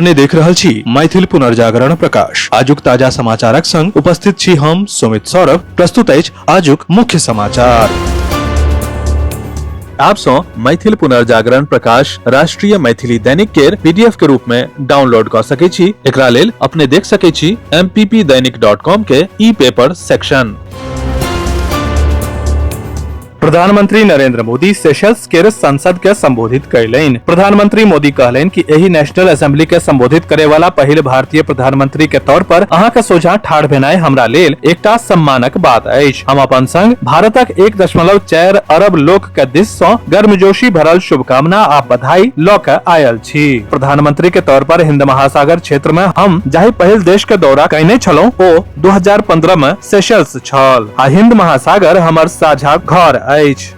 अपने देख रहल छी मैथिल पुनर्जागरण प्रकाश। आजुक ताजा समाचारक संग उपस्थित छी हम सुमित सौरभ। प्रस्तुत अछि आजुक मुख्य समाचार। आप सौ मैथिल पुनर्जागरण प्रकाश राष्ट्रीय मैथिली दैनिक केर पीडीएफ के रूप में डाउनलोड क सकै छी। एकरा लेल अपने देख सकै छी mppdainik.com के ई पेपर सेक्शन। प्रधानमंत्री नरेंद्र मोदी सेशल्स के संसद के संबोधित कयलनि। प्रधानमंत्री मोदी कहलनि कि एहि नेशनल असेंबली के संबोधित करे वाला पहिल भारतीय प्रधानमंत्री के तौर पर अहाँ के सोझा ठाढ़ भेनाइ हमरा लेल एकटा सम्मानक बात अछि। हम अपन संग भारतक 1.4 अरब लोक के दिस सँ गर्मजोशी भरल शुभकामना आ बधाई लऽ के आयल छी। प्रधानमंत्री के तौर पर हिंद महासागर क्षेत्र में हम जाहि पहिल देश के दौरा कयने छलहुँ ओ 2015 में सेशल्स छल आ हिंद महासागर हमर साझा घर अछि।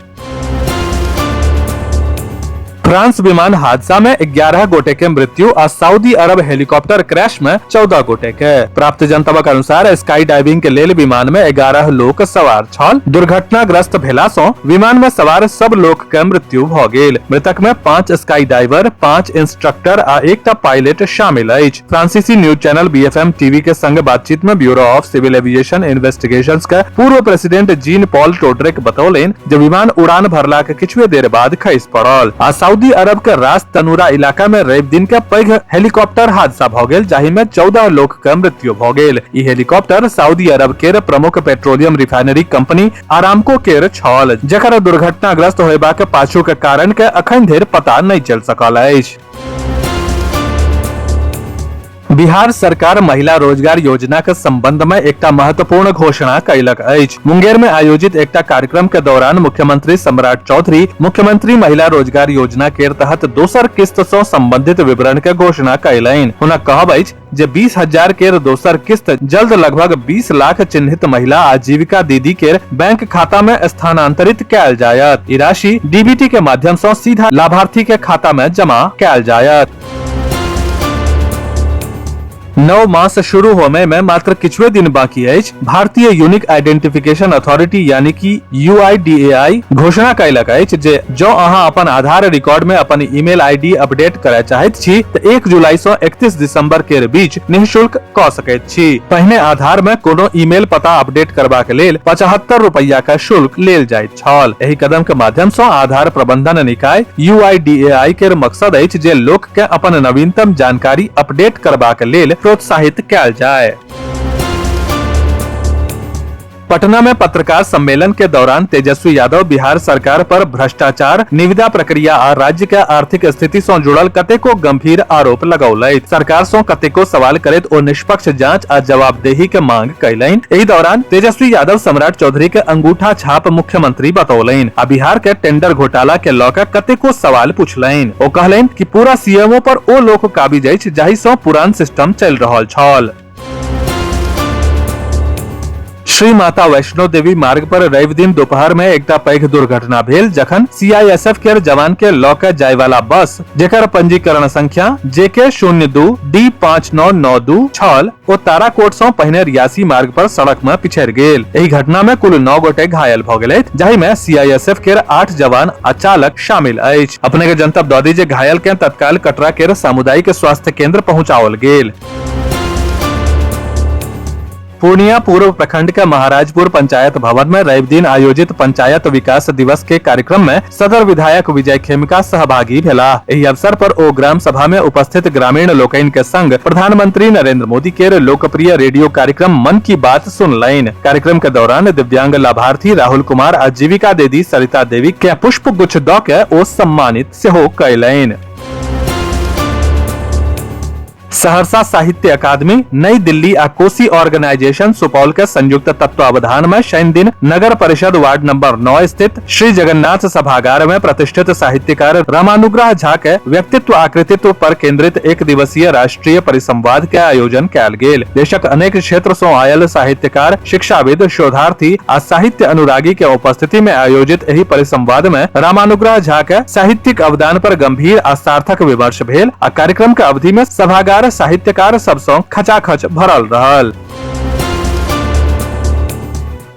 फ्रांस विमान हादसा में 11 गोटे के मृत्यु आ सऊदी अरब हेलीकॉप्टर क्रैश में 14 गोटे के। प्राप्त जनतबक अनुसार स्काई डाइविंग के लेल विमान में 11 लोक सवार छल। दुर्घटनाग्रस्त भेला सँ विमान में सवार सब लोक के मृत्यु भ गेल। मृतक में 5 स्काई डाइवर, 5 इंस्ट्रक्टर आ एकटा पायलट शामिल अछि। फ्रांसीसी न्यूज चैनल बीएफएम टीवी के संग बातचीत में bureau of civil aviation investigations के पूर्व प्रेसिडेंट जीन पॉल टोड्रेक बतौलनि जे विमान उड़ान भरला के किछुए देर बाद खसि पड़ल आ सऊदी अरब के रास तनूरा इलाका में रवि दिन के पैघ हेलीकॉप्टर हादसा भ गेल, जाहि में 14 लोक के मृत्यु भ गेल। ई हेलीकॉप्टर सऊदी अरब केर प्रमुख पेट्रोलियम रिफाइनरी कंपनी आरामको केर छल, जकर दुर्घटनाग्रस्त होयबाक पाछू के कारण के अखन धरि पता नहि चलि सकल अछि। बिहार सरकार महिला रोजगार योजना के संबंध में एकटा महत्वपूर्ण घोषणा कयलक अछि। मुंगेर में आयोजित एकटा कार्यक्रम के दौरान मुख्यमंत्री सम्राट चौधरी मुख्यमंत्री महिला रोजगार योजना के तहत दोसर किस्त से संबंधित विवरण के घोषणा कयलनि। हुनक कहब अछि जे 20,000 केर दोसर किस्त जल्द लगभग 20 लाख चिन्हित महिला आजीविका दीदी केर बैंक खाता में स्थानांतरित कयल जायत। ई राशि डीबीटी के माध्यम से सीधा लाभार्थी के खाता में जमा कयल जायत। नव मास शुरू होमे में मात्र किछुए दिन बाकी अछि। भारतीय यूनिक आइडेंटिफिकेशन अथॉरिटी यानी कि यूआईडीएआई घोषणा कयलक अछि जे जँ अहाँ अपन आधार रिकॉर्ड में अपन ईमेल आईडी अपडेट करय चाहैत छी तऽ 1 जुलाई सँ 31 दिसंबर केर बीच निःशुल्क कऽ सकैत छी। पहिने आधार में कोनो ईमेल पता अपडेट करबाक लेल 75 रुपैया के शुल्क लेल जाइत छल। एहि कदम के माध्यम सँ आधार प्रबंधन निकाय यूआईडीएआई केर मकसद अछि जे लोक के अपन नवीनतम जानकारी अपडेट करबाक लेल प्रोत्साहित कयल जाय। पटना में पत्रकार सम्मेलन के दौरान तेजस्वी यादव बिहार सरकार पर भ्रष्टाचार, निविदा प्रक्रिया आ राज्य के आर्थिक स्थिति से जुड़ल कतेको गंभीर आरोप लगौलथि। सरकार से कतेको सवाल करैत ओ निष्पक्ष जांच आ जवाबदेही के मांग कयलनि। एहि दौरान तेजस्वी यादव सम्राट चौधरी के अंगूठा छाप मुख्यमंत्री बतौलनि आ बिहार के टेंडर घोटाला के लऽ के कतेको सवाल पूछलनि। ओ कहलनि कि पूरा सीएमओ पर ओ लोक काबिज अछि जाहि सँ पुरान सिस्टम चलि रहल छल। श्री माता वैष्णो देवी मार्ग पर रवि दिन दोपहर में एकटा पैघ दुर्घटना भेल, जखन सीआईएसएफ के जवान के लऽ के जाय वाला बस, जेकर पंजीकरण संख्या जेके 02 डी 5992 छल, ओ ताराकोट सँ पहिने रियासी मार्ग पर सड़क में पिछड़ि गेल। एहि घटना में कुल 9 गोटे घायल भ गेलथि, जाहि में सीआईएसएफ के 8 जवान आ चालक शामिल अछि। अपने के जनतब दऽ दी जे घायल के तत्काल कटरा के सामुदायिक स्वास्थ्य केंद्र पहुंचाओल गेल। पूर्णिया पूर्व प्रखंड के महाराजपुर पंचायत भवन में रवि दिन आयोजित पंचायत विकास दिवस के कार्यक्रम में सदर विधायक विजय खेमका सहभागी भेला। एहि अवसर पर ओ ग्राम सभा में उपस्थित ग्रामीण लोकनि के संग प्रधानमंत्री नरेंद्र मोदी के लोकप्रिय रेडियो कार्यक्रम मन की बात सुनलनि। कार्यक्रम के दौरान दिव्यांग लाभार्थी राहुल कुमार आ जीविका दीदी सरिता देवी के पुष्प गुच्छ द के ओ सम्मानित सेहो कयलनि। सहरसा साहित्य अकादमी नई दिल्ली आ कोसी ऑर्गेनाइजेशन सुपौल के संयुक्त तत्वावधान में शनि दिन नगर परिषद वार्ड नंबर 9 स्थित श्री जगन्नाथ सभागार में प्रतिष्ठित साहित्यकार रामानुग्रह झा के व्यक्तित्व आ कृतित्व पर केंद्रित एक दिवसीय राष्ट्रीय परिसंवाद के आयोजन कयल गेल। देशक अनेक क्षेत्र सं आयल साहित्यकार, शिक्षाविद, शोधार्थी आ साहित्य अनुरागी के उपस्थिति में आयोजित एहि परिसंवाद में रामानुग्रह झा के साहित्यिक अवदान पर गंभीर आ सार्थक विमर्श भेल आ कार्यक्रम के अवधि में सभागार साहित्यकार सब सं खचाखच भरल रहल।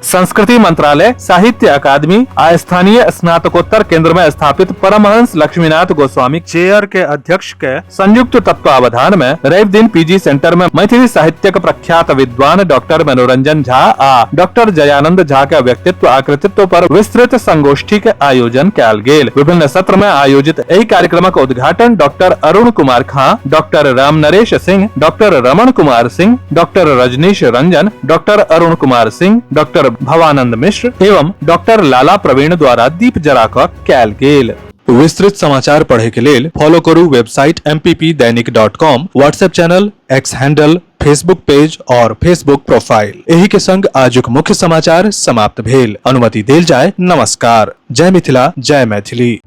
संस्कृति मंत्रालय, साहित्य अकादमी आ स्थानीय स्नातकोत्तर केंद्र में स्थापित परमहंस लक्ष्मीनाथ गोस्वामी चेयर के अध्यक्ष के संयुक्त तत्वावधान में रवि दिन पीजी सेंटर में मैथिली साहित्यक प्रख्यात विद्वान डॉक्टर मनोरंजन झा आ डॉक्टर जयानंद झा के व्यक्तित्व आ कृतित्व पर विस्तृत संगोष्ठी के आयोजन कयल गेल। विभिन्न सत्र में आयोजित एहि कार्यक्रमक उद्घाटन doctor Arun Kumar Khan, doctor Ram Naresh Singh, doctor Raman Kumar Singh, doctor Rajneesh Ranjan, doctor Arun Kumar Singh, doctor Bhavanand Mishra एवं डॉक्टर लाला प्रवीण द्वारा दीप जरा कऽ कयल गेल। विस्तृत समाचार पढ़े के लेल फॉलो करू website mppdainik.com, WhatsApp channel, X handle, Facebook page और फेसबुक प्रोफाइल। एही के संग आजुक मुख्य समाचार समाप्त भेल। अनुमति देल जाय। नमस्कार। जय मिथिला, जय मैथिली।